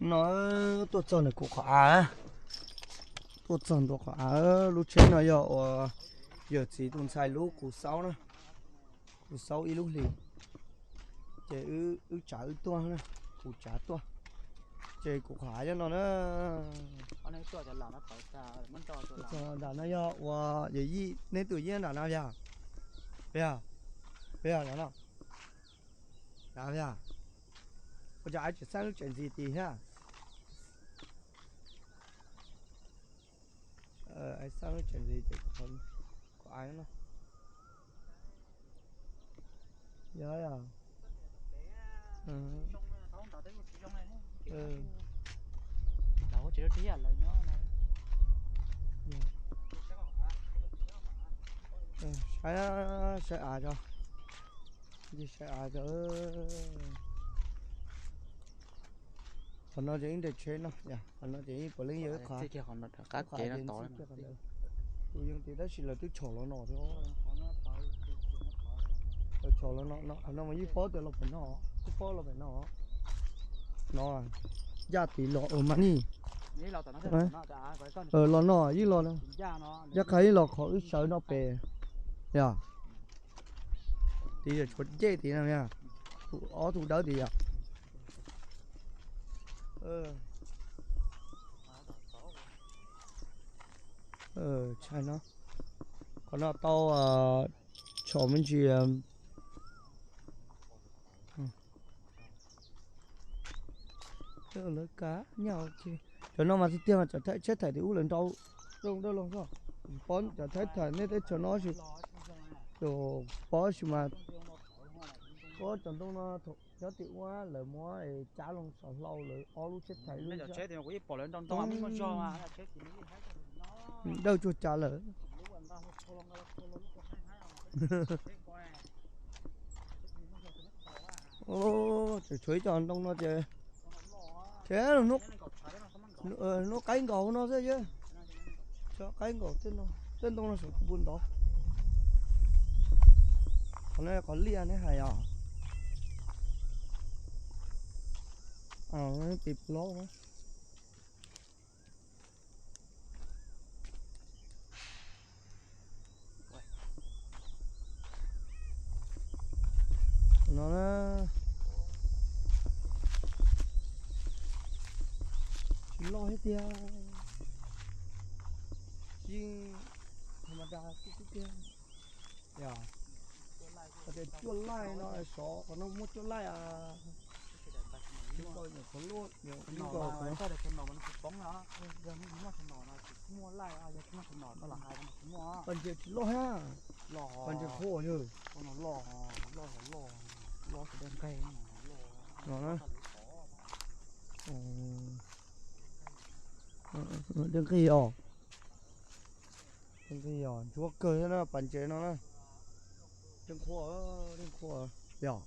No tuaj txog ntawm kuv qhov av, tuaj txog ntua qhov av. Lub tsheb no yog uas yawm txiv tus ntxhais lub, kuv xaub na, kuv xaub ib lub hlis, ces wb tsav wb tuaj, kuv tsav tuaj, ces kuv qhov av nyob no na. Tuaj txog nram no yog uas yawm yij neb tus yeeb nram no yog, yog, yog no, yog, ua cas tseem xaj lub tseem ntxiv tim thiab? Xaj lub tseem ntxiv ces kuv qhov av no. Yog, yog. Saib, saib av tso, saib av tso. Qhov no ces ib nres tsheb no, qhov no ces ib puav leej yog ib qhov, qhov ces ntxib kiag qhov ntawd. Tus yeej tid tab sis lawv twb tshom los no thiab. Lawv tshom los no, qhov no mas yeej paub tias los pem no, twb paub los pem no. No, yaj tid los mas ni. Los no yeej los, yaj qha yeej los qhov wb sawv no pem. Yog, tid yog tshuav ncej tid no, ob tug dawb tid yog. Tshaj no, qhov no tau tshom me ntsis. Lawv kav nyaj ces cov no mas tiag tiag mas cov tsheb thaim tim ub lawv nrau zoo dawb los xwb. Paub cov tsheb thaim nej teb chaws no sis, paub sis mas, paub cov ntoo no nyob tim ub lawv muab cav loo saum hlau lawv ob lub tsheb thaim lub. Dawb cuag cav lawm. Tseem tshuav ib co ntoo no ces, ces hnub qaib nkaus no xwb, qaib nkaus tej no, tej ntoo no saum kuv pus ntov. Qhov no qhov liaj neb hais os. Pes plaub na. No na, tsis loj thiab tiag, yeej tha ma da xwb xwb tiag. Yog, tias cuaj laij no, xyov qhov no muaj cuaj laij a. Qhov luaj, pas ntses tsis loj thiab. No na, dej nqig os. Dej nqig os, ntsuab kawg thiab na, pas ntses no na. Dej qhuav, dej qhuav, yog.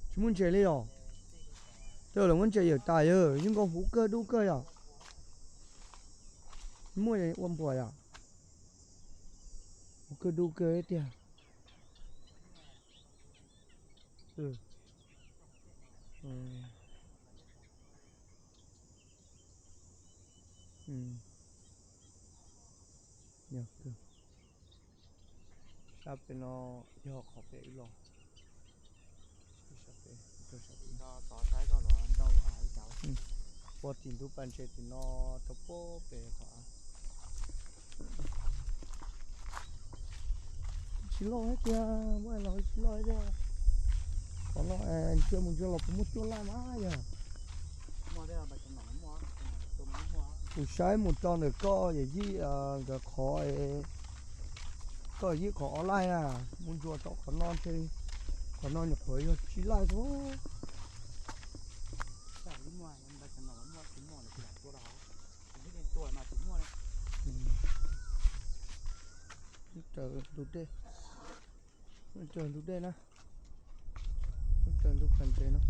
Tsis muaj ntses li os. Tej lawv muab ntses yawm tas yog yeej nkaus huv kawg dub kawg yom. Muaj ua npuas yom. Huv kawg dub kawg tiag. Sab pem no yog qhov pem ib los. Ua tim ntug pas ntses tim no rau pem qhov av. Tsis loj thiab tiag, muaj los tsis loj thiab. Qhov no ntsia mus ntsia los puas muaj cuaj laij mas yog. Kuv saib mus tso ntawm koj yawm yij nkawd qhov, koj yawm yij qhov ob laij na, mus ntsuas tau qhov no ntshe, qhov no nyuam qhuav yog tsib laij xwb. Raws ntug dej, raws ntug dej na, raws ntug pas ntses no.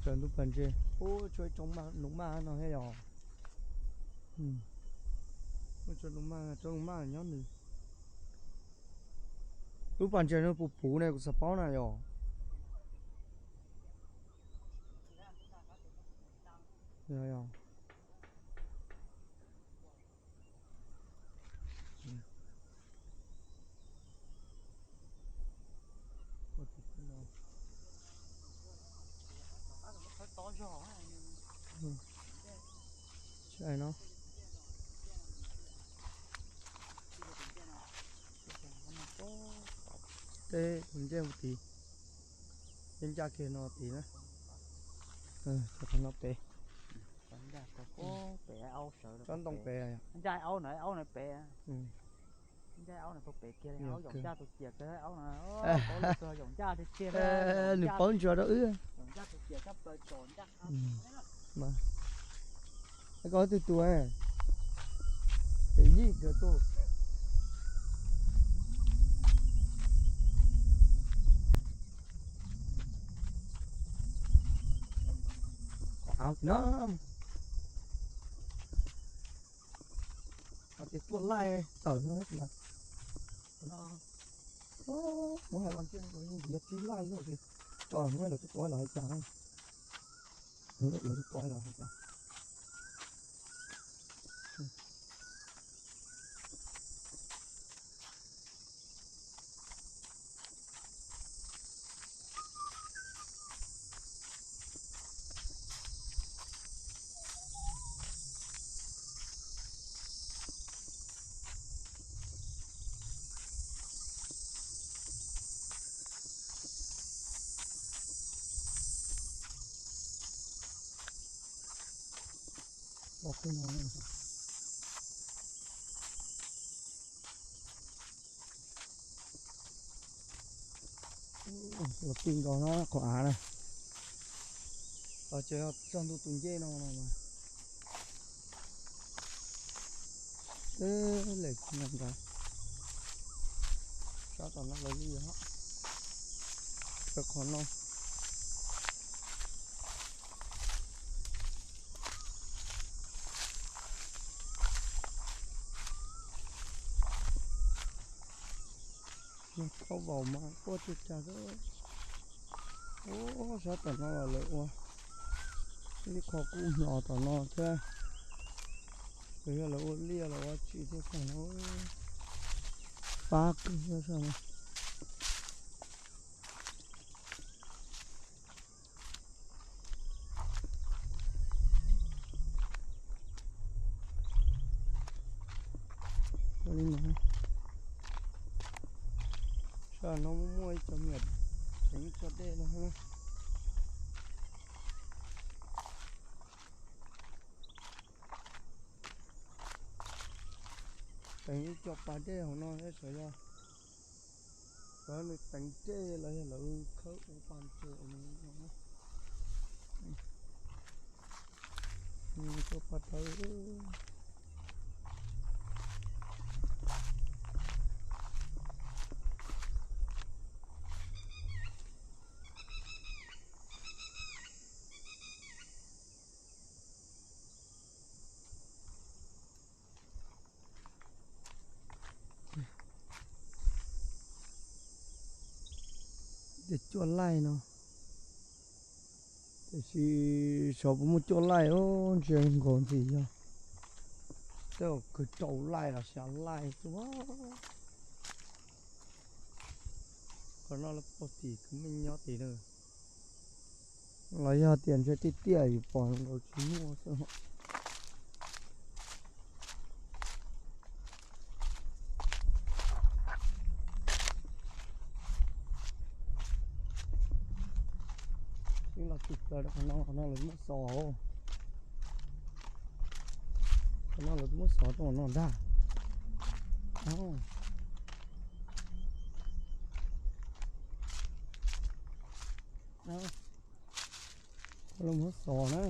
Raws ntug pas ntses, ub, tshuav ib tsoom nuv maj no thiab yog. Tsob lus maj, tsob lus maj nyob nws. Lub pas ntses no puv puv ne, kuv xav paub na yog. Yog, yog. Teb tus ncej mus tid, ncej ncaj kiag no tid na. Tsob no pem, tsob ntoo pem, ncaj aub no, aub no pem, ncaj aub no pem kiag li, yog ncaj tus ciam kiag aub no, yog ncaj tiag tiag, nws paub ntsuas rau wb. Koj twg tus? Yij kawg tus. Av no, tias tuaj laij tawm no. Muab hais los ntiav tib laij lawm, tso muab lawv tuaj tuaj los hais cas, lawv tuaj tuaj los hais cas. Los pij nkaus no qhov av na. Los tsev txog ntua tus ncej no no mas. Lem nrad, sab tom no lawv li os. Rau qhov no. Khaub vaus mas quaj tsuj cag xwb. Ub, sab tom no los lawv ua ib qho kub hno tom no thiab. Los yog lawv ua liaj los ua tsi thiab tag no. Pab kawg sab no. Sab no muaj muaj ib co me nyuam teev ib co dej no na. Teev ib co pas dej hauv no thiab, xyov yog lawv nws teev dej los yog lawv khawb ua pas ntses no. Ua pas dawb. Tej cuaj laij no, tiam sis xyov puas muaj cuaj laij, ntsia nkaus ntxim yog tej zaum kwv rau laij los xya laij xwb. Qhov no lawv pog tim kwv me nyob tim na. Los yog tias ntshe tiaj tiaj yus pom nkaus tsis muaj xwb. Los tsis plaws rau qhov no, qhov no lawv muab xov. Qhov no lawv muab xov rau qhov no ntag. Qhov no muab xov na.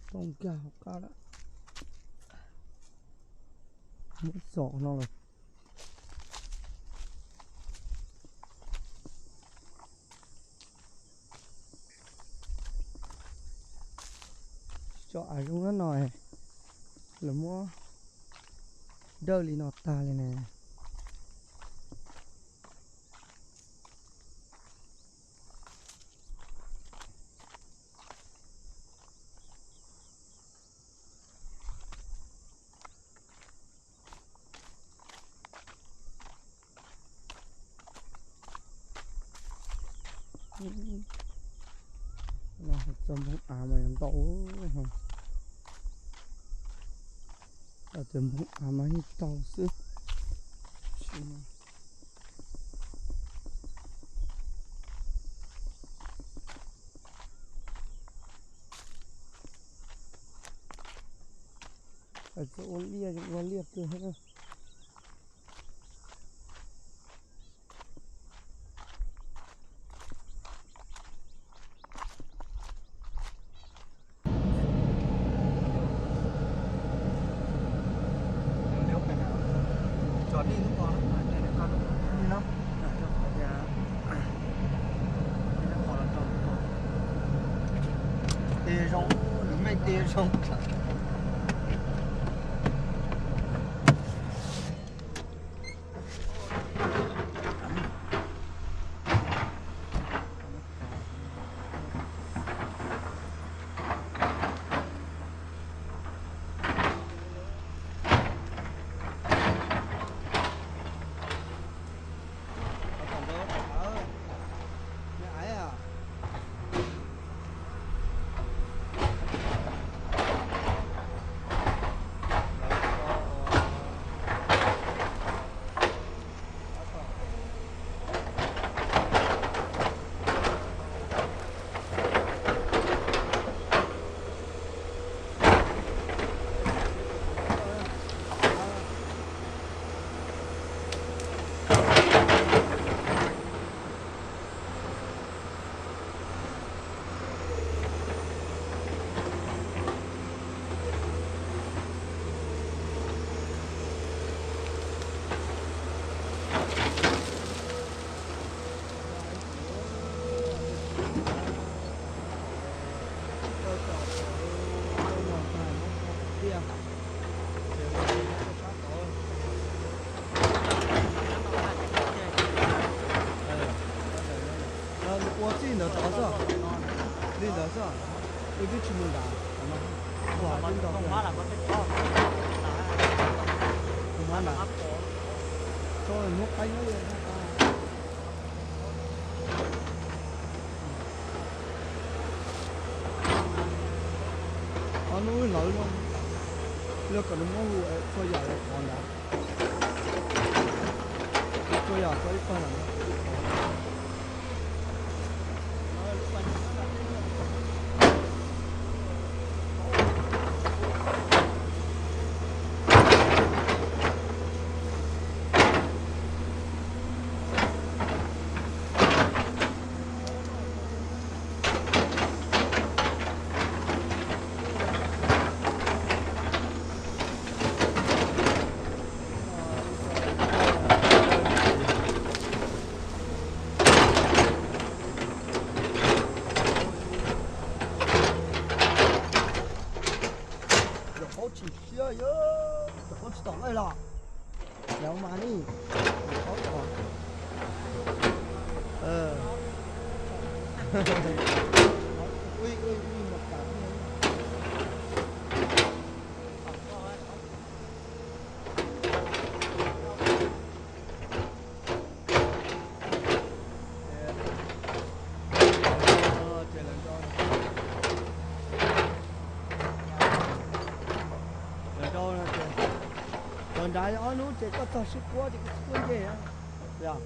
Tau nkag hauv qab lawm. Muab xov no lawm. Cov av zoo no, lawv muab dawj li no tag li ne. Txog npoo av mas yuav ntau. Txog npoo av mas yeej tau xwb. Ua liaj, ua liaj kawg. Tej zoo, lub meej tej zoo. Ua txij ntawd tod xwb, li ntawd xwb, ua twb tsis mus nrad. Ua twb ntau, mus nrad, tso hnub qaib nyob. Ob hnub hlawv no, luag kom nws muab hu txhua yam los qhov ntawd. Txhua yam txhua ib pawg ntawd. Cov qaub tsis siab, cov qaub tsis tom nqaij los. Lawv mas li, cov qaub tom. Lawv nrau no ces, lawv nrad ob hnub ces koj txog sib quab ces koj sib quab nce. Yog,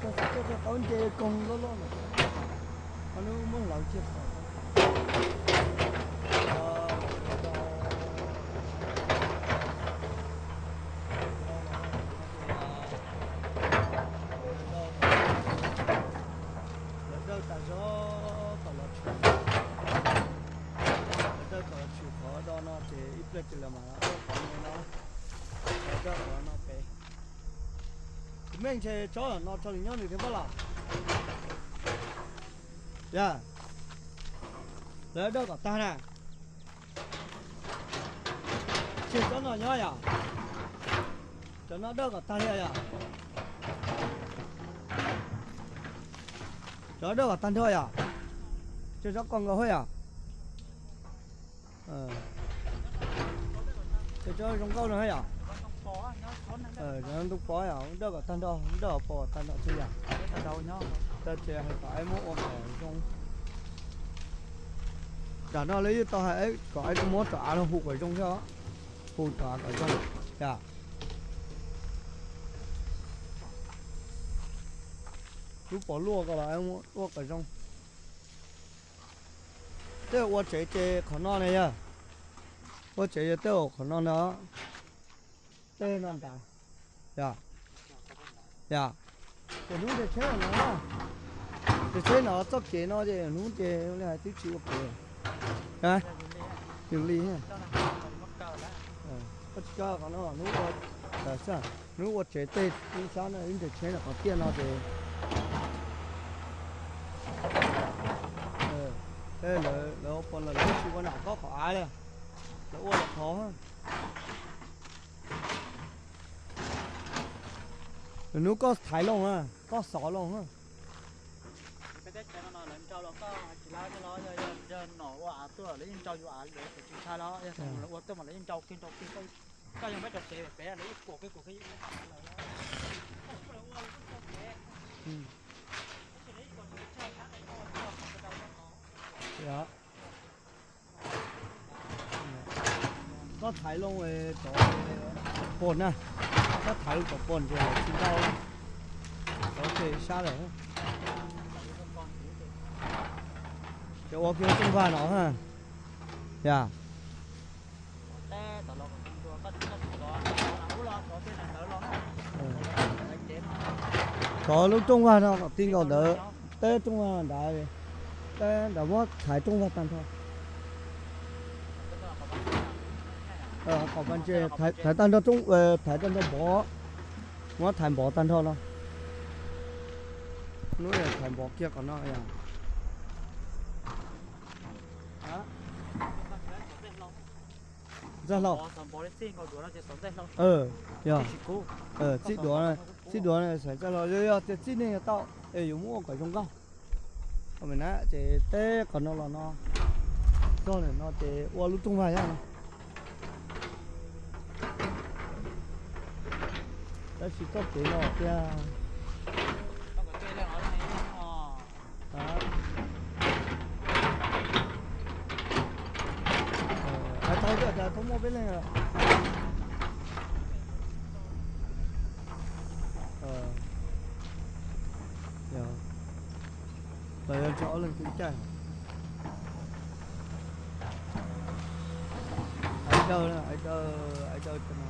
koj sib quab, koj qaub nce koog loj loj no, ob hnub muab hlawv kiag qhov. Lawv dawj tas zog tom los tshwm, lawv dawj tom los tshwm qhov do no ces ib pliag ces lawv mam los dawj qhov no, lawv dawj qhov no pem. Tus Meej ntshe tsob no tso nws nyob nws thiab pob los. Yog, Lawv dawj kom tag na. Tseg tsob no nyob yom. Cov no dawj kom tag li yom. Cov dawj kom tag nrho yom. Tseg tsob ko nkaus thiab yom. Cov zoo nkauj no yom. Cov ntoo pov yom, dawj kom tag nrho, dawj pov tag nrho tseg yom. Tag tseg hais kom aib muab ua kom zoo. Nram no lawv yeej tau hais kom aib muab rov av no hu kom zoo thiab os. Hu rov av kom zoo yom. Lub pov luaj ko los aib muab ua kom zoo. Tej ua tsev ces qhov no na yog. Ua tsev yog tej ua qhov no ntag. Tej no ntag. Yog. Yog. Ces hnub nres tsheb no, nres tsheb no txoj kev no ces hnub ces li hais twb tsis ua kev. Yog li. Koj tsis koj qhov no hnub ua, hnub ua tsev tej ib sab no ib nres tsheb no qhov tiaj no ces lawv, lawv ua pov los lawv tsis ua nram koj qhov av li. Lawv ua lawv qhov. Lwm hnub koj thaiv loo, koj xov loo. Peb teb chaws no lawv nrau los koj tsis lab thiab los yog, yog nom ua av tuaj lawv yeej nrau yus av lawv tsis ntshai los yog ua tuaj mas lawv yeej nrau kiag nrau kiag. Koj yog peb cov tsev pem lawv yeej kuam kiag kuam kiag. Koj thaiv loo cov pos na, koj thaiv loo cov pos ces lawv tsis ntau, cov ces sab lawm. Ces ua kiag rooj vag no, yog. Cov lub rooj vag no kom ti nkaus ntawd, teb rooj vag nrad, teb nrad muab thaiv rooj vag tag nrho. Qhov pas ntses thaiv tag nrho, thaiv tag nrho npov, muab thaiv npov tag nrho no. Hnub thaiv npov kiag qhov no. Ntxaij hlau. Yog, txij duav, txij duav, txij duav xav ntxaij hlau, yog, yog tias txij neeg yog tau, es yuav muab ua kom zoo nkauj. Qhov me na ces teb qhov no los no, txog lawm no ces ua lub rooj vag yog no. Tab sis txoj kev no tiag. Hais tau tias cas tau muaj peb leeg. Los yog ntshe ob leeg kev cai. Ais daw, ais daw, ais daw no.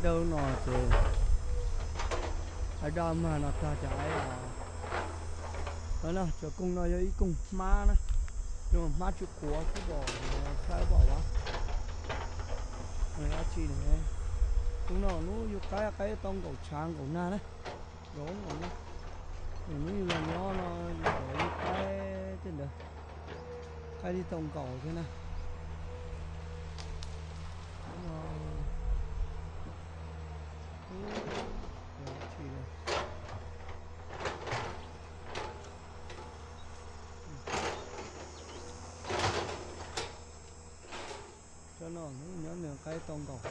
Dawb no ces aib daj mag no tag ces aib, no na, cov kooj no yog ib kooj hmab na, yog hmab tsw quav xwb pom, saib pom as. Dab tsi ne, kooj no hnub yus qaib qaib tau nkaum tshav nkaum nag na, zoo nkaus na. Hnub yus los nyob no yus qaib tej ntawd, qaib li tau nkaus thiab na. Cov no hnub nyob nws qaib tau nkaus,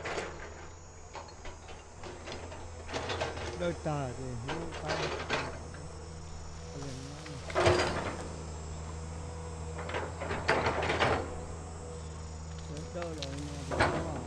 dawb tag ces hnub qaib. Dawb los no ces hnub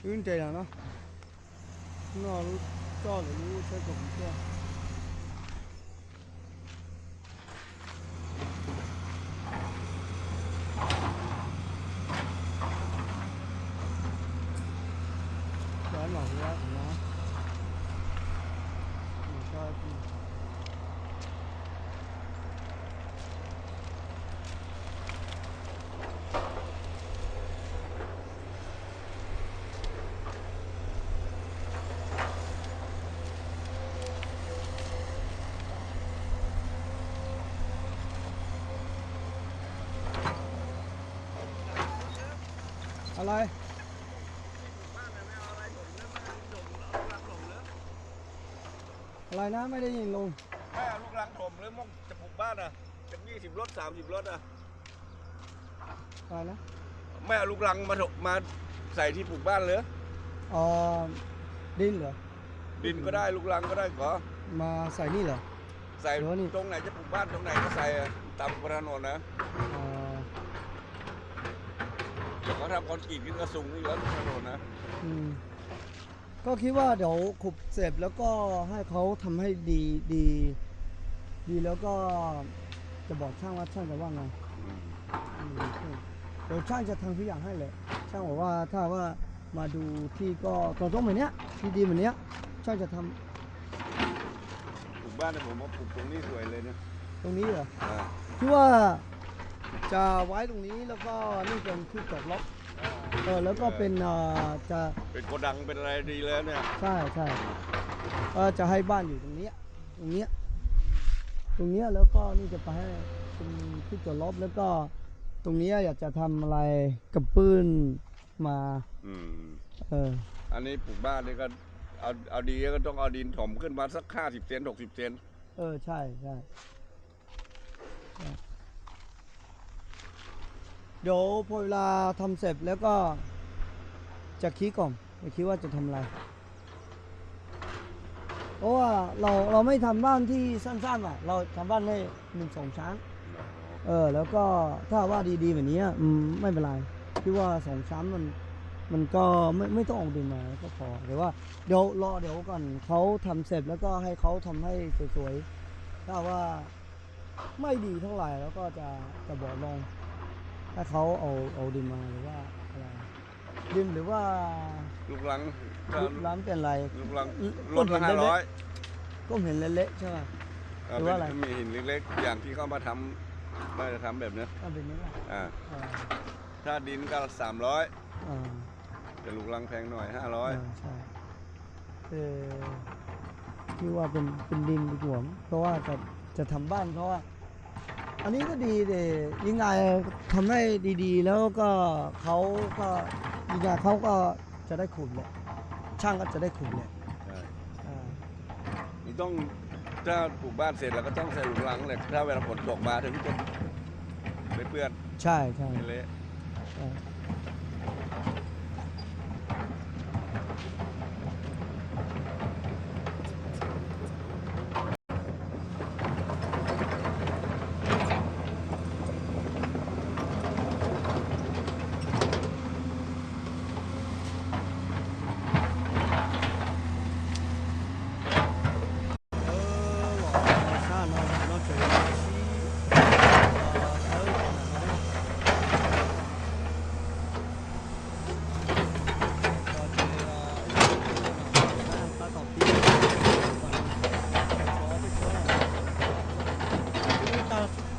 Wb nres no no, no lub txoj lawv lub tsheb kaum kuv tuaj.อะไร อะไรนะ ไม่ได้ยินลุง ไม่เอาลูกรังถมหรือมองจะปลูกบ้านอ่ะ เป็นยี่สิบรถ สามสิบรถอ่ะ อะไรนะ ไม่เอาลูกรังมาถม มาใส่ที่ปลูกบ้านเลย อ๋อ ดินเหรอ ดินก็ได้ ลูกรังก็ได้ ขอ มาใส่นี่เหรอ ใส่ หรือว่านี่ ตรงไหนจะปลูกบ้านตรงไหนก็ใส่อะ ตามถนนนะ อ๋อ แต่เขาทำคอนกรีตขึ้นก็สูงอีกแล้วถนนนะ อืม ก็คิดว่าเดี๋ยวขุดเสร็จแล้วก็ให้เขาทำให้ดีดีดีแล้วก็จะบอกช่างว่าช่างจะว่าไง อืม อืม เดี๋ยวช่างจะทำทุกอย่างให้แหละ ช่างบอกว่าถ้าว่ามาดูที่ก็ตรงๆแบบเนี้ย ที่ดีแบบเนี้ย ช่างจะทำ ปลูกบ้านนะ ผมว่าปลูกตรงนี้สวยเลยนะ ตรงนี้เหรอ อ่า ที่ว่าจะไว้ตรงนี้แล้วก็นี่เป็นที่จอดรถ เออ แล้วก็เป็น เออ เอ่อ จะ เป็นโกดังเป็นอะไรดีแล้วเนี่ย ใช่ใช่ เออ จะให้บ้านอยู่ตรงเนี้ย ตรงเนี้ย ตรงเนี้ย แล้วก็นี่จะไปให้เป็นที่จอดรถ แล้วก็ตรงเนี้ยอยากจะทำอะไรกระเบื้องมา อืม เออ อันนี้ปลูกบ้านนี่ก็เอา เอาดีก็ต้องเอาดินถมขึ้นมาสักห้าสิบเซน หกสิบเซน เออ ใช่ใช่ เดี๋ยวพอเวลาทำเสร็จแล้วก็จะคิดก่อน จะคิดว่าจะทำอะไร เพราะว่าเราเราไม่ทำบ้านที่สั้นๆอ่ะ เราทำบ้านให้หนึ่งสองชั้น เออ แล้วก็ถ้าว่าดีๆแบบนี้อืมไม่เป็นไร พี่ว่าสองชั้นมันมันก็ไม่ไม่ต้องเอาดินมาก็พอ แต่ว่าเดี๋ยวรอเดี๋ยวก่อนเขาทำเสร็จแล้วก็ให้เขาทำให้สวยๆ ถ้าว่าไม่ดีเท่าไหร่แล้วก็จะจะบอกลองให้เขาเอาเอาดินมาหรือว่าอะไร ดินหรือว่า ลูกรัง ลูกรังเป็นอะไร ลูกรัง ลดละ เห็นเละๆ ห้าร้อย ก็เห็นเละๆใช่ไหม อ่า หรือว่าอะไร เป็น มีหินเล็กๆ อย่างที่เขามาทำ น่าจะทำแบบเนี้ย อ่า แบบนี้ป่ะ อ่า อ่า ถ้าดินก็สามร้อย อ่า แต่ลูกรังแพงหน่อย ห้าร้อย อ่า ใช่ เออ คิดว่าเป็นเป็นดินดีกว่ามั้ง เพราะว่าจะจะทำบ้านเขาอะ อันนี้ก็ดีแต่ยังไงทำให้ดีๆ แล้วก็เขาก็ยังไงเขาก็จะได้ขุดแหละ ช่างก็จะได้ขุดแหละ ใช่ อ่า นี่ต้อง ถ้าปลูกบ้านเสร็จแล้วก็ต้องใส่ลูกรังแหละ ถ้าเวลาฝนตกมาถึงจะไม่เปื้อน ใช่ใช่ ไม่เละ ใช่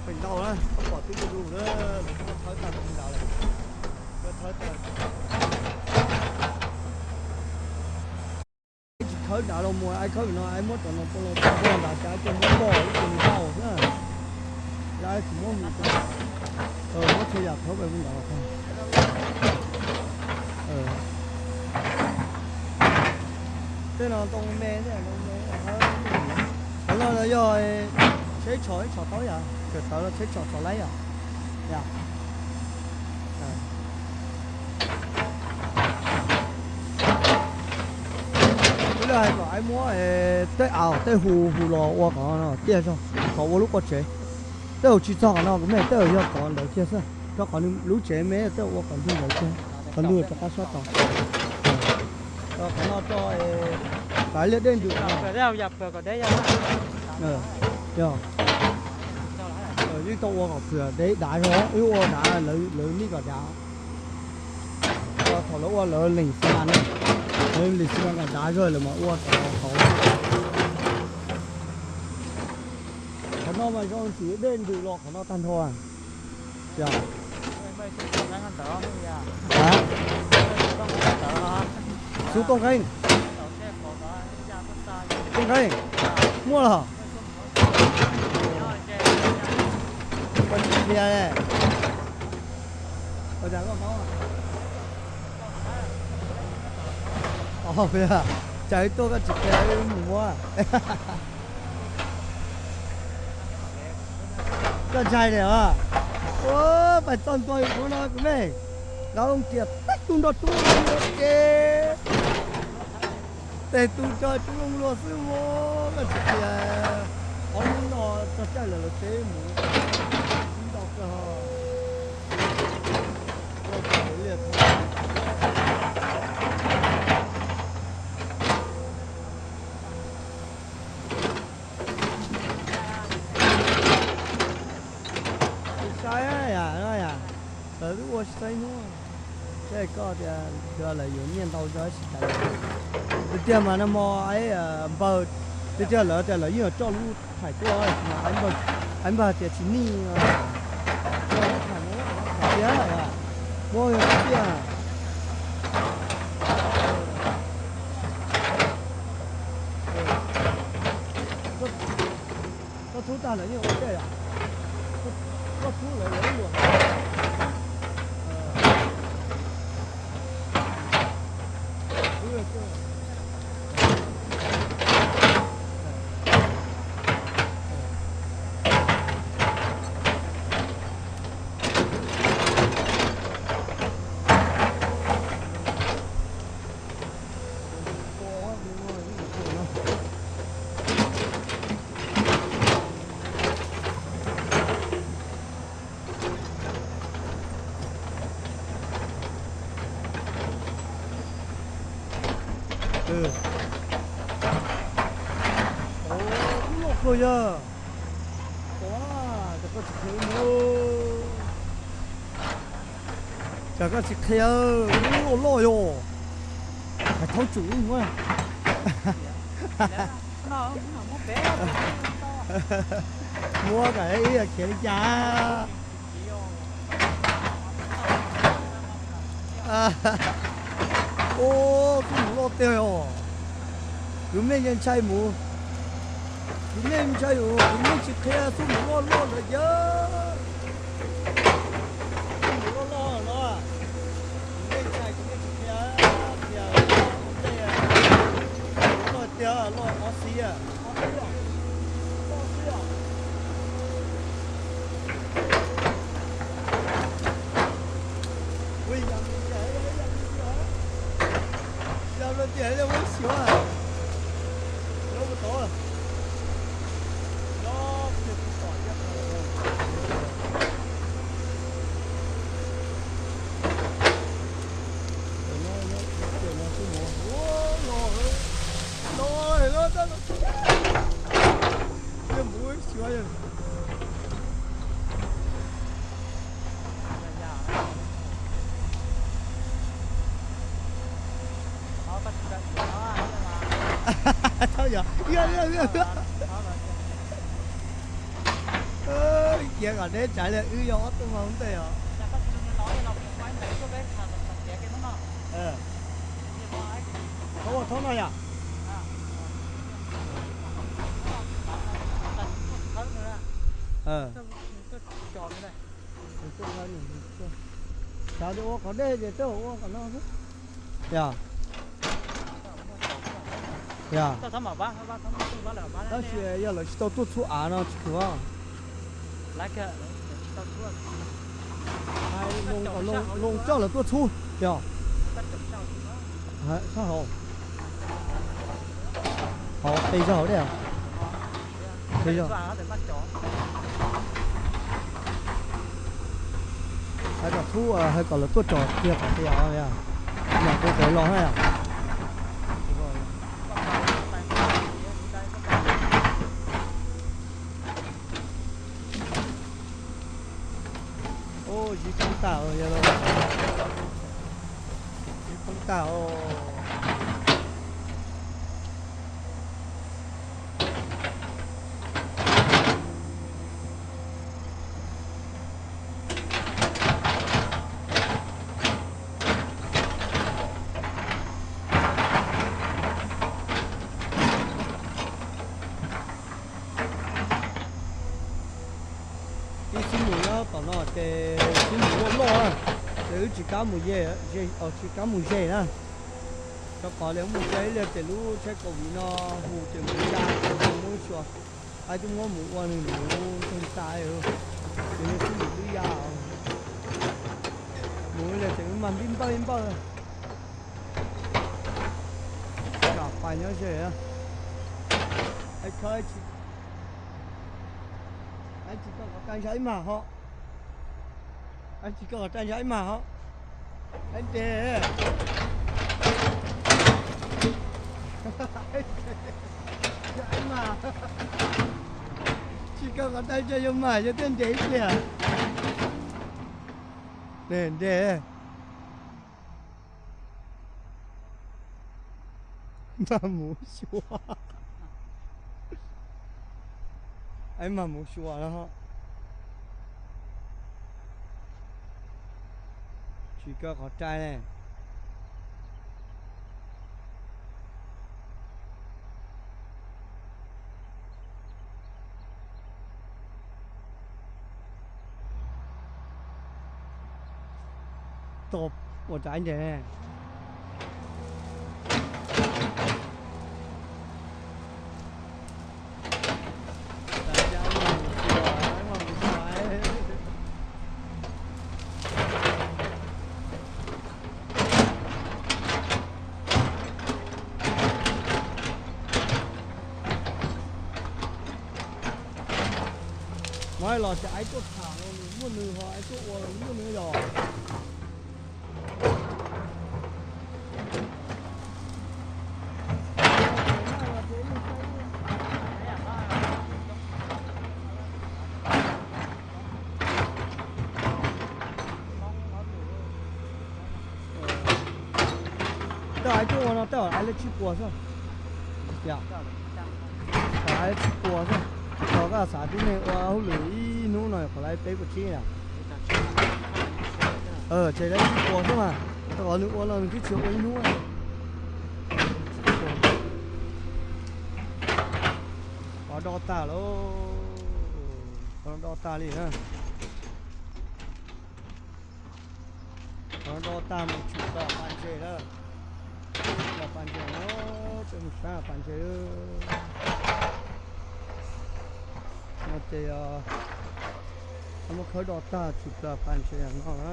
Pem ntau na, pom tib lub lub lawm, lawv twb thawb tag nrho lawm. Thawb tag. Tsis khawb nrad los mus, ai khawb no, ai muab cov no pov los pov nrad, cas coj muab pov ib tug nws hau xwb. Lawv tsis muab mus, muab txhua yam khawb pem ntawd los tag. Tej no ntoo me, ntoo me. Qhov no yog tsheb tshos, tsheb tshos tau yom, tsheb tshos, tsheb tshos txhob laib yom. Ib leeg hais kom ai muab tej av tej hu hu los ua qhov no tiag zog, qhov ua lub qub tsev. Tej zaum tsis txog qhov no kuv me, tej zaum yog qhov ntawd kiag xwb, rau qhov lub tsev me tej zaum ua qhov ntug ntawd kiag, qhov ntug rov qab sab tod. Qhov no rau, qhov liaj dej ntws no. Yog, wb tau ua kom phwm deb dav zog, wb ua dav lawv nij kom dav. Thaum lawv ua lawv lees xi mas na, lawv lees xi mas kom dav zog lawv mam ua rau hauv. Qhov no mas zoo ntxiv dej ntws los qhov no tag nrho. Yog. Xub Tooj Qeeb. Tooj Qeeb. Muaj los. Koj tsis qhia. Ua cas koj paub? Ov, cas wb tuaj koj tsis qhia wb mus muab. Koj ntshai li os. Ua, pais txog ntua kuv no kuv me, lawv tias teb tug nrog tub ces, tej tug nrog tub luag xwb mas koj tsis qhia. Qhov hnub no txog caij lawm lawv teb mus, ntau kawg. Sai yam no yam, lawv twb ua tsis tau ib hnub. Ces koj tias yog lawv yuav nyiaj ntau zog ib sim tas. Tiag tiag mas nag hmo npawg, tiag tiag lawv tias lawv yeej coj lub thaim tuaj mas npawg tias tsis nij, tiag, muab tiag. Koj txhub tag lawm yeej ua tej yom? Koj txhub lawm lawv luam. Ov, kub loj kawg yog. Ov, cas koj tsis qhia wb mus? Cas koj tsis qhia, kub loj loj yog. Hais thaub tsum wb mus. Muab kom ib yam khiav li cas. Ov, xub mus loj tiag os. Kuv me yeej ntshai mus. Kuv me ntshai mus, kuv me tsis qhia xub mus loj loj ntawd yog. Xub mus loj loj no. Kuv me ntshai, kuv me tsis qhia, qhia tej loj tiag loj qhov xis. Yog tias ua xyuas, no mus tod, no, no, no, no, no, no, mus xyuas. Thaub yog, kiav kom deb tsaiv li wb yog ob tug mas ua ntej os. Thaub ua thaub no yom. Xav tias ua qhov dej ces twb ua qhov no xwb. Yog. Yog. Tab sis yog lawv tsis tau tuaj txhub av no tsis pom. Hais Loos coj lawv tuaj txhub yog. Sab hauv, hauv qis zog hauv dej. Hais kom txhub, hais kom lawv tuaj tsom kiag tom qis os, nyam kuv pem los na yom. Ib poob tag, ib poob tag. Ib xib mus nyob tom no ces xib mus loj loj na, ces wb tsis kam mus ze, tsis kam mus ze na. Rau qhov li mus ze ib pliag ces lub tsheb covid no hu ces mus ya ces muab xyuas, hais tias muab mus ua nws lub tag tas, ces nws xib mus twb ya. Mus ib pliag ces wb mas npib npawj npawj. Pais nyob ze, tsis tau qhov tag ntshai ib mag ho, tsis tau qhov tag ntshai ib mag ho, nres, tsis tau qhov tag ntshai yuav mag yog thiaj nres ib pliag, nres. Mag mus xyuas, es mag mus xyuas no, tsis tau qhov rai ne. Tau ua rau ib nres. Muab los ces ais tuaj tham los nws muaj nws, ho ais tuaj ua los nws muaj nws yog. Tej zaum ais tuaj ua no tej zaum ais li tsib puas xwb. Tej zaum ais li tsib puas xwb. Thaum koj xav tib neeg ua hauj lwm ib hnub no qhov lawv peb puas tsib na. Tseg li tsib puas xwb mas, rau qhov nws ua no nws twb tsis ua ib hnub. Qhov do tag lauj, qhov do tag li na. Qhov do tag mus tshwm plaws pas ntses na. Tshwm plaws pas ntses na, peb mus saib pas ntses. No ces muab khawb do tag tshwm plaws pas ntses no na.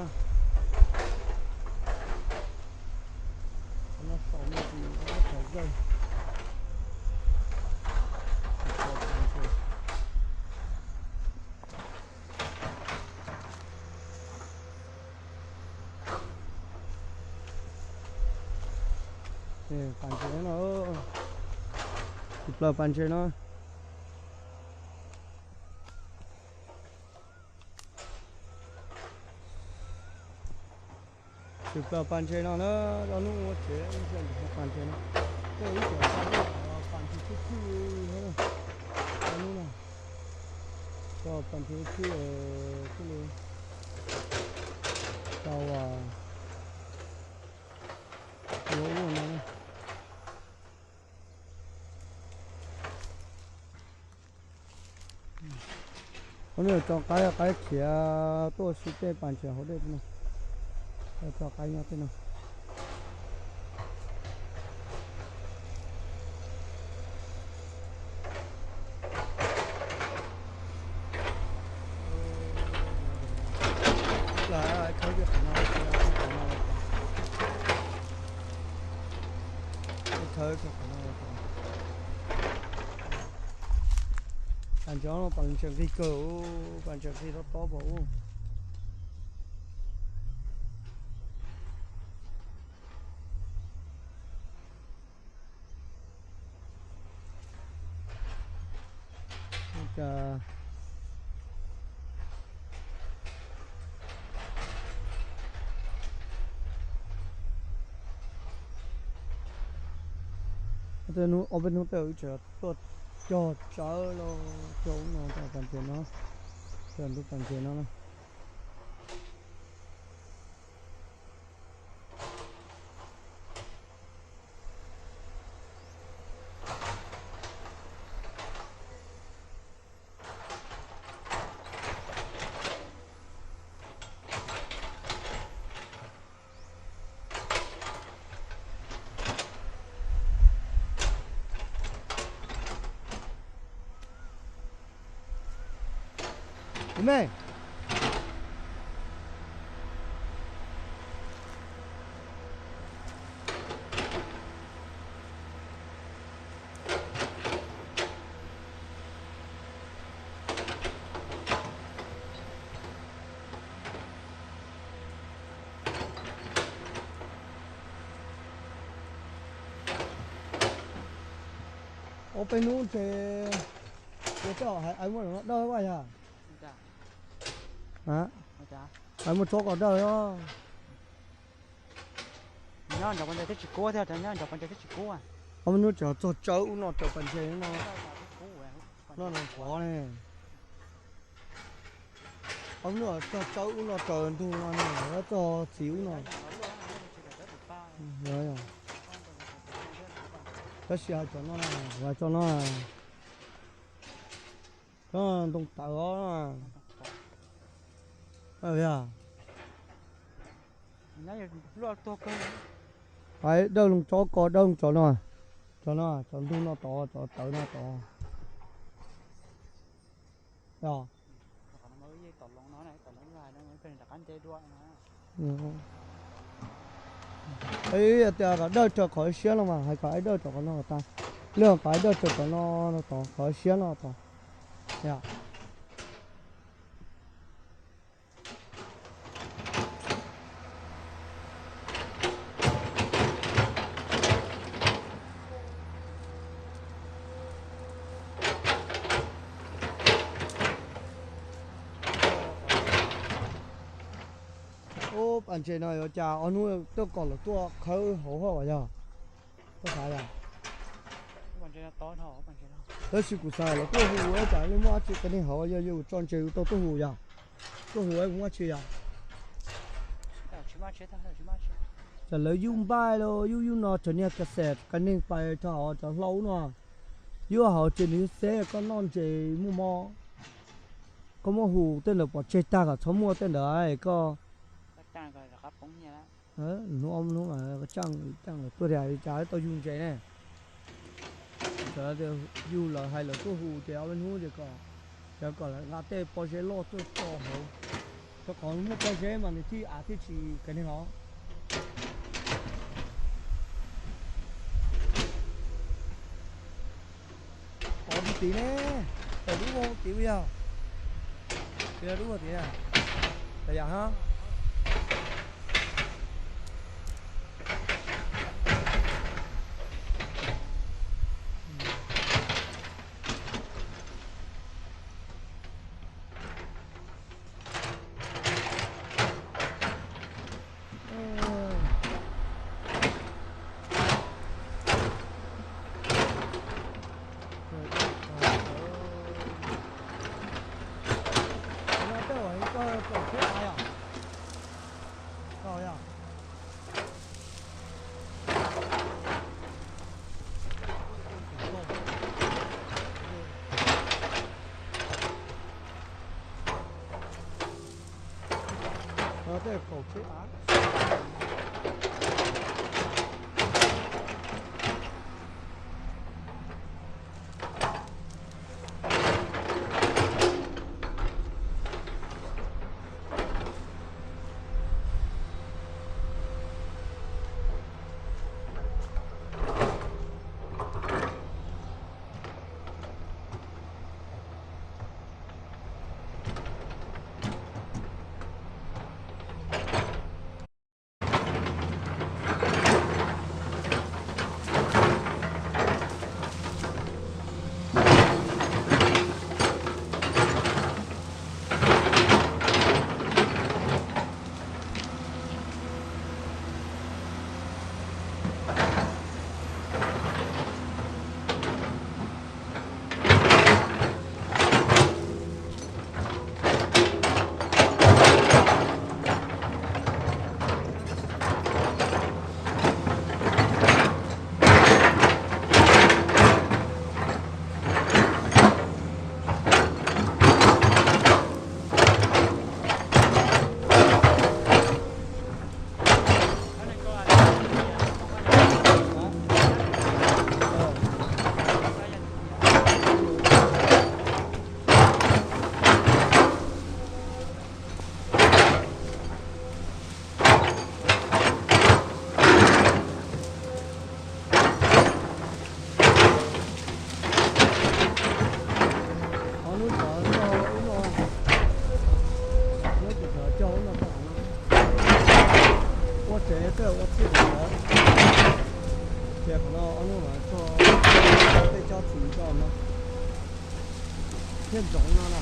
No saum no ces thaum zawj. Pas ntses no, tshwm plaws pas ntses no. Tshwm plaws pas ntses no na, lub hnub ua tsev ib xya yim hauv pas ntses no. Tej ib co pas ntses thwj thwj, lub hnub no, cov pas ntses thwj thiaj li tau ua ub no. Ua no tso qaib, qaib khiav tuaj si tej pas ntses hauv dej no. Tso qaib nyob tej no. Khawb qhov no, khawb qhov no. Pas ntses no pas ntses nqig kawg, pas ntses nqig tob tob pom ub. Ob peb hnub tej wb tseem tuaj cog tsawb los cog ub no rau pas ntses no, cog ntug pas ntses no na. Ub me. Ob peb hnub ces, ces tej zaum hais muaj dawj vaj yog. Hais muaj tsob kos dawj os. Ob peb hnub tseem txog tsawb ub no raws pas ntses no, no nrov ne. Ob peb hnub txog tsawb ub no raws ntug no, txog txiv ub no. Tab sis hais cov no, hais cov no, ntoo tawv os. Hais dawj loo tsob kos dawj loo cov no, cov no cov ntug no tod, cov tawv no tod. Yog tias kom dawj raws qhov siab no mas hais kom dawj raws qhov no tas, lwm kom dawj raws qhov no, no tod, qhov siab no tod. Ub, pas ntses no yuav cas ob hnub tuaj kom lawv tuaj khawb hauv hauj yog? Tuaj xav yog? Tab sis kuv xav lawv tuaj hu ua cas yeej muaj dab tsi qias neeg hauv, yog yus tso ntses yus tau tuaj hu yog? Tuaj hu muaj dab tsi yog? Tam lawv yug npaij los yug yug no cov niag kas xes qias neeg pais rau hauv cov hlau no, yug hauv ces nws xeb koj noj ntses muaj mob, koj muab hu tej ntawd pov tseg tag kom txhob muaj tej ntawd koj. Hnub ob hnub mas tseem tseem tuaj tias cas tau yug ntses ne. Yug lawv hais lawv tuaj hu ces ob peb hnub ces kom, ces kom lawv nqa tej pob zeb loj tuaj tso hauv, rau qhov muaj pob zeb mas nws thiaj av thiaj tsis qias neeg os. Qhov tid ne, tawm lub ua tid yog, lub ua tid, tawm yam hab. Tej kaum tsheb av. Ces qhov no ob lub mas tso tej tsob txiv tso no thiab ntsoov no na.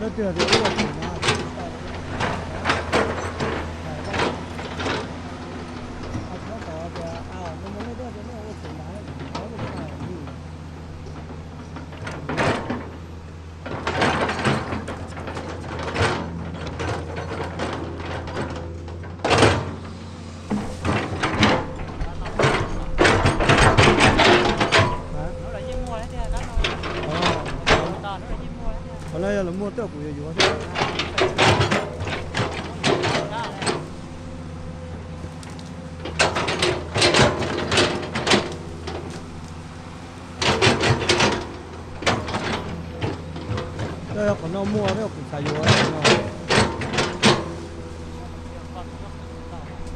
Leej twg tias ua tseem no, hais tau tias, a, nej ua tseem no, qhov no yog lawv muaj tej kuv yuav yuav thiab. Coj qhov no muaj thiab kuv xav yuav no.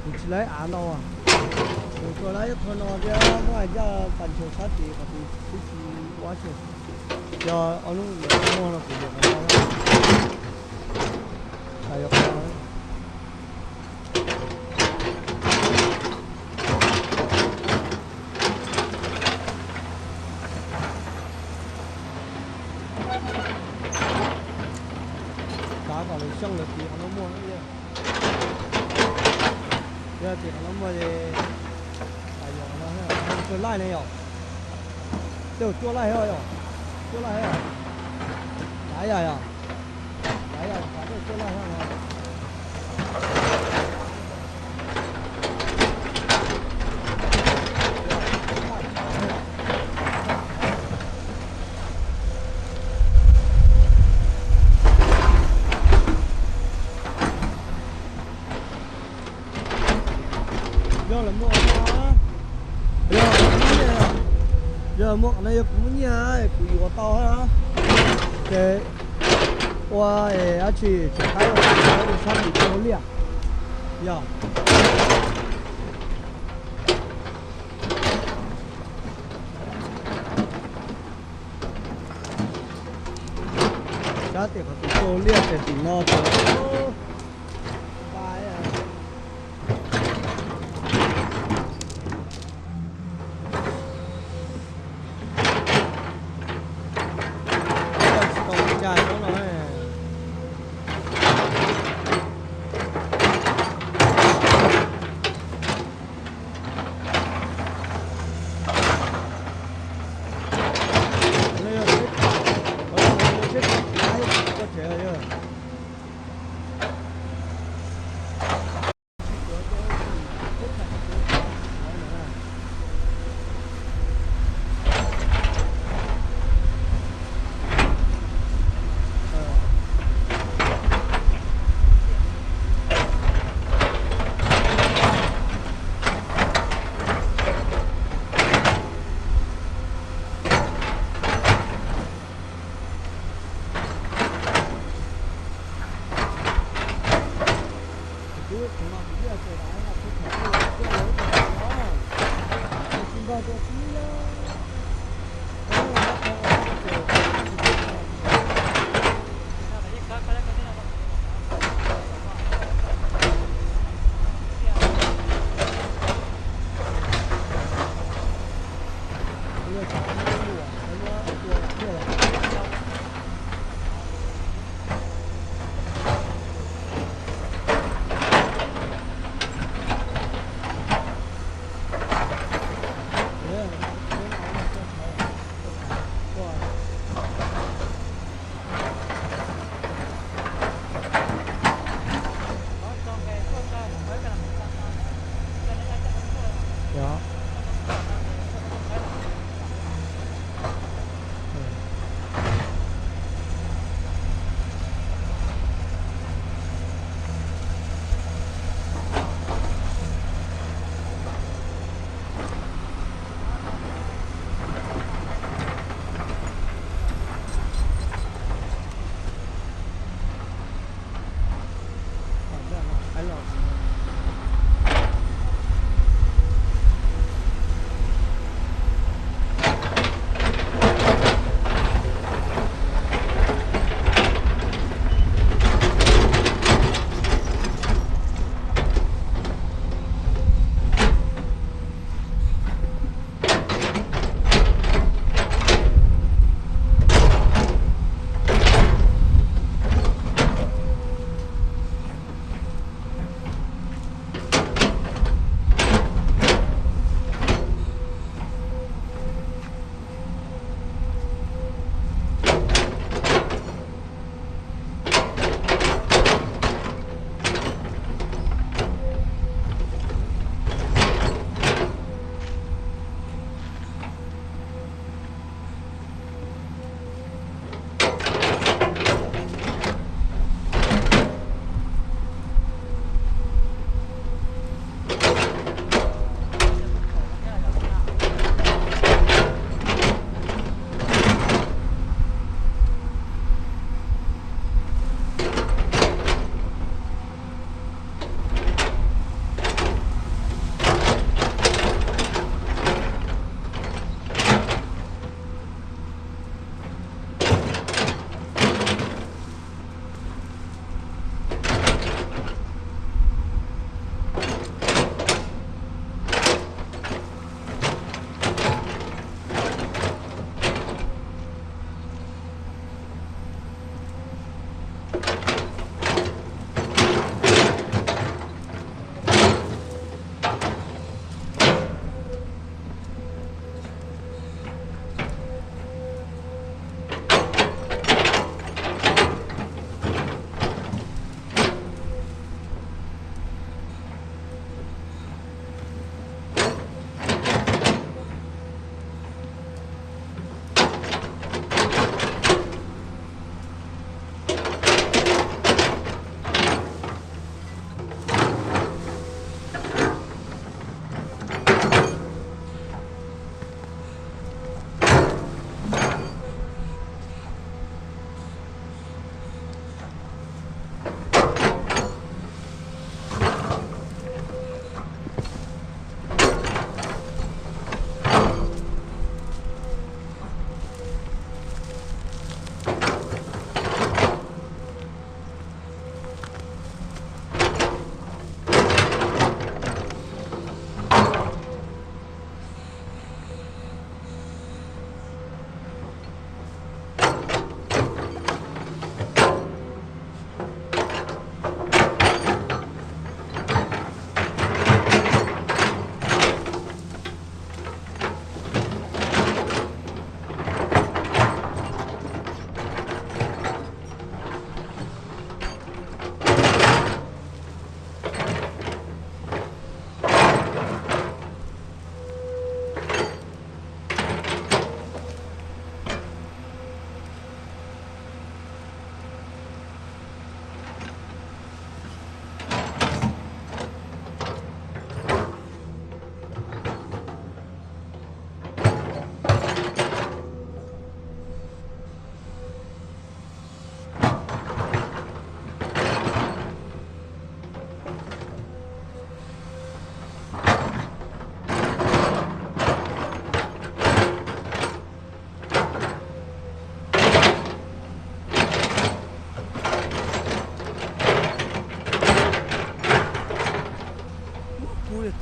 Kuv tsis laib av ntau, kuv tsuas laib ib qho no thiab muab ncaj pas ntshaw sab tid qhov twg twb tsis ua tsi. Yog ob lub muag no kuv yuav qhov no. Xav yuav qhov no. Xav kom lawv xyoo lawv tiv qhov no muag. Yog tiv qhov no muag ces xav yuav qhov no, kawg laij ne yom. Tej zaum cuaj laij thiab yom. Cuaj laij thiab yom. Lav yam yom. Lav yam xav tej zaum cuaj laij thiab no. Yog lawv muaj, yog, yog muaj qhov no yog kuv muaj nyiaj kuv yuav tau thiab. Ces ua dab tsi tseem qaib ua sab tim tsis ua liaj. Yog sab tim qhov tim tsis ua liaj ces tim no ces tsis tau ua cas no.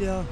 yog.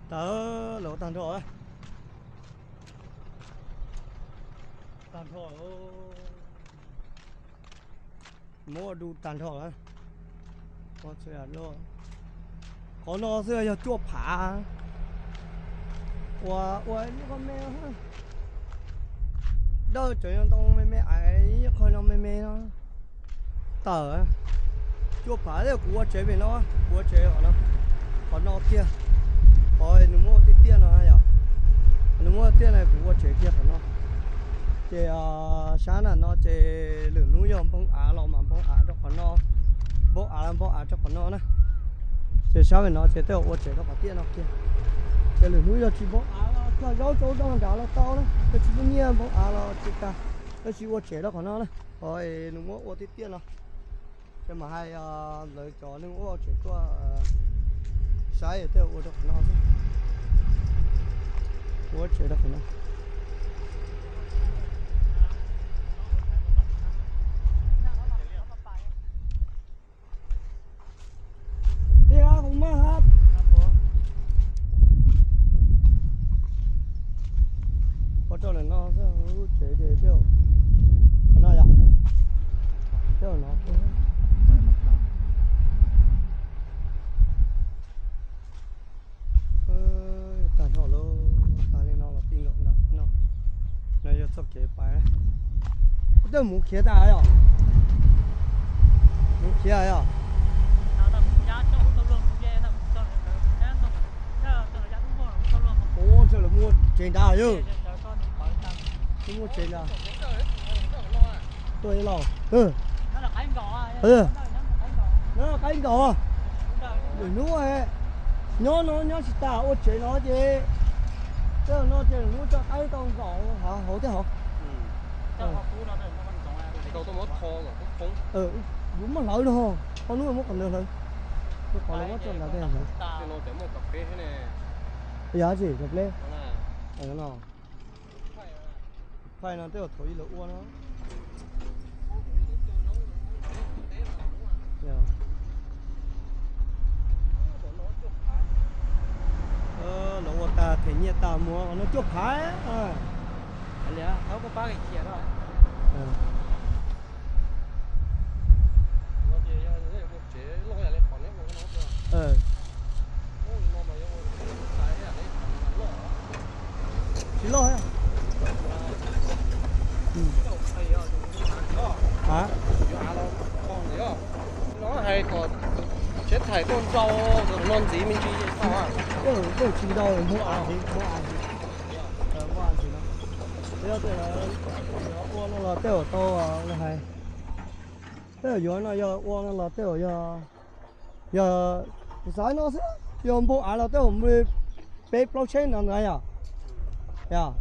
Tag, lawv ua tag nrho. Tag nrho. Muab ua du tag nrho lawm. Qhov no xwb yog cuaj phav. Ua ua ib qho me, dawb tseem yog ntoo me me ais, ib qho no me me no. Tawm, cuaj phav thiab kuv ua tsev pem no, kuv ua tsev qhov no, qhov no tiag. Qhov nws muab ua tiaj tiaj no yog, nws muab tiaj no kuv ua tsev kiag qhov no. Ces sab nram no ces lwm hnub yog npoo av los mas npoo av rau qhov no, npoo av los npoo av rau qhov no na. Ces sab pem no ces tej zaum ua tsev rau qhov tiaj no kiag. Ces lwm hnub yog tsis npoo av los cog zaub rau nram no los tau na, yog tsis muaj nyiaj npoo av los tsis tas, yog tsis ua tsev rau qhov no na. Qhov nws muab ua tiaj tiaj no. Ces mam hais lawv cov neeg ua tsev tuaj saib tej zaum ua rau qhov no xwb. Ua tsev rau qhov no. Ua rau lawm no xwb, lub tsev ces tej zaum qhov no yom, tej zaum no. Tag nrho lawm, tag li no los ti nkaus nram no. No yog txoj kev pais. Koj twb mus khiav tas yom? Mus khiav yom? Ua, ntshe lawv muaj tsev nrad yog. Muaj tsev nrad. Tuaj ib los. Qaib nkaus. Lwm hnub nyob no nyob tsis tas ua tsev no ces, tej no ces lwm hnub coj qaib tau nkaum hauv thiab hov. Kuv muab hlawv no, qhov hnub muab qhov ntawd hlawv. Qhov lawv muab tso ntawd tej hlawv. Yog tsis cov pleb no. Thaij no tej zaum thaum ub lawv ua no. Lawv ua tas them nyiaj tas muag no cuaj phav. Tsis loj. Hais kom tsheb thais tuaj nrau no ntxiv me ntsis. Tej zaum ntau, muaj av, muaj av ntxiv no. Tej zaum ua no los tej zaum tau hais. Tej zaum yuav no yog ua no los tej zaum yog, yog kuv xav no xwb, yog npau av los tej zaum peb plaub tsheb no ntag yom. Yog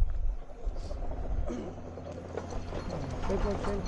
peb plaub tsheb.